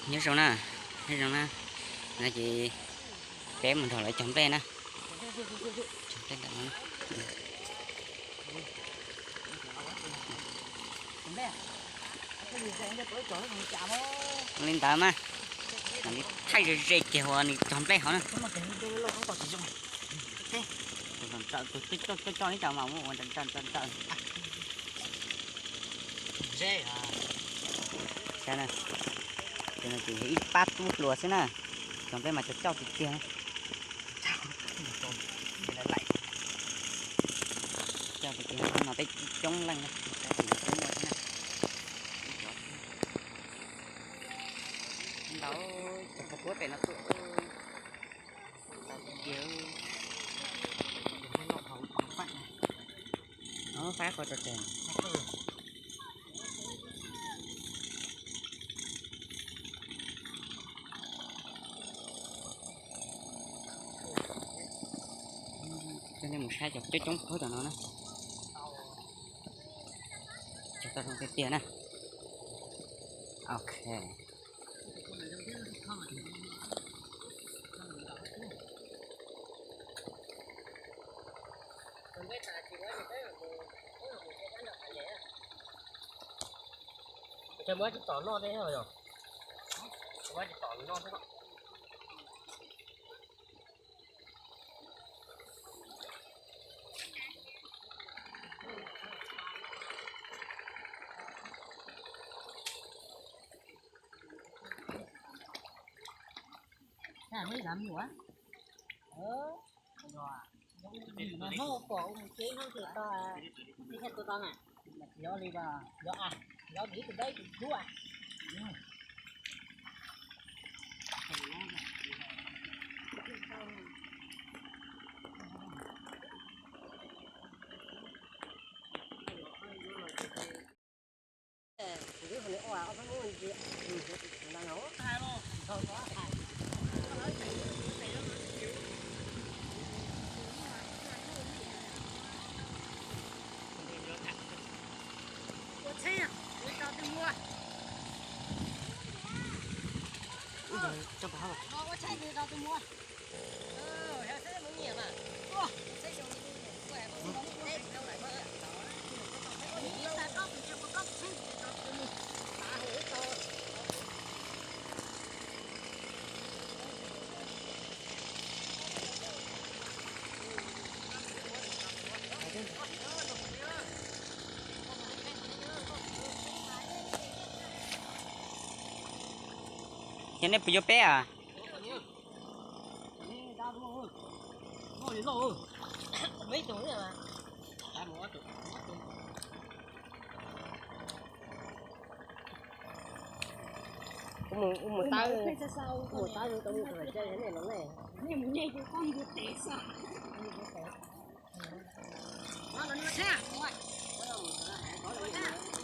Nyob zoo na, nyob zoo na. No ces peb mus nrog lawv cog nplej na. Cog nplej ntawm no. Li ntawd mas, nws thaij ze ze kiag uas nws cog nplej hov na. Tus coj coj ib co mas muab ua nrawm nrawm nrawm. Saib na, tus no ces yog ib pab tub hluas xwb na, cog nplej mas cog coj tiag tiag. Coj tiag tiag, no peb coob leej na, peb muaj xwb na. Ntau, cov qhov puab pem no tuaj. Faib qhov tso tseg. Coj nej mus saib cov coob coob qhov tom no na. Cog tau zoo tiag tiag na. Ok. Muab cov tom noj thiab yog? Muab cov tom noj thiab. Ces nej puas yuav peb a? Mus tab, mus tab tau mus tus hais cai nej los ne.